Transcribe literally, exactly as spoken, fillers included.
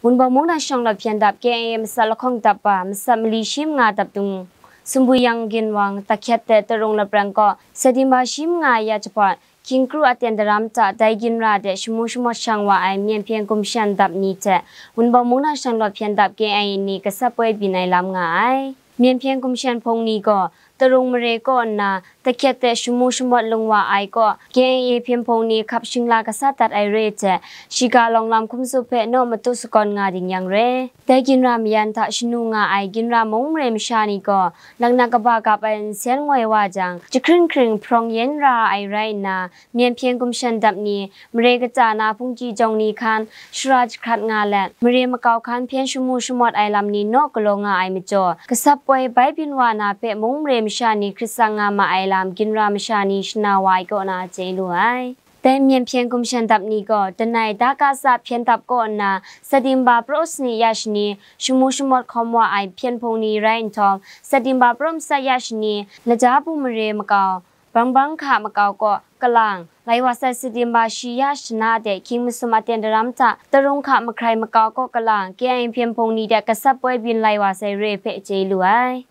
Wunpawng mungdan shang lawt hpyen dap K I A masat lahkawng dap wa, masat mali shi manga dap dung, Sumbuyang ginwang, Takhkyet de Tarung laprang kaw, September shi manga ya jahpawt, hkying kru aten daram hta dai ginra de shamu shamawt shang wa ai Myen Hpyen Gumshan dap ni hte Wunpawng mungdan shang lawt hpyen dap K I A ni gasat poi byin ai lam nga ai. Myen Hpyen Gumshan hpung ni gaw Tarung mare kaw nna, Takhkyet de shamu shamawt lung wa ai kaw, K I A hpyen hpung ni hkap shingla gasat dat ai re hte, shiga lawng lam hkum zup hpe naw matu sakawn nga ding yang re. Dai ginra mayan hta shanu nga ai ginra mung mare masha ni gaw, laknak kaba gap ai nsen ngoi wa jang, jahkring hkring hprawng yen ra ai rai nna, Myen Hpyen Gumshan dap ni, mare kata na hpungji jawng ni hkan, shara jahkrat nga let, mare makau hkan hpyen shamu shamawt ai lam ni naw galaw nga ai majaw, gasat poi bai byin wa na hpe mung mare masha ni hkrit tsang nga ma ai lam, ginra masha ni shana wa ai kaw na chye lu ai. Dai Myen Hpyen Gumshan dap ni gaw, danai Dakasa hpyen dap kaw nna, September praw sani ya shani, shamu shamawt hkawm wa ai hpyen hpung ni rai nhtawm, September praw masat ya shani, Lajabu mare makau, Bang Bang hka makau kaw kalang, lai wa sai September shi ya shana de hkying masum aten daram hta, Tarung hka mahkrai makau kaw kalang, K I A hpyen hpung ni de gasat poi byin lai wa sai re hpe chye lu ai.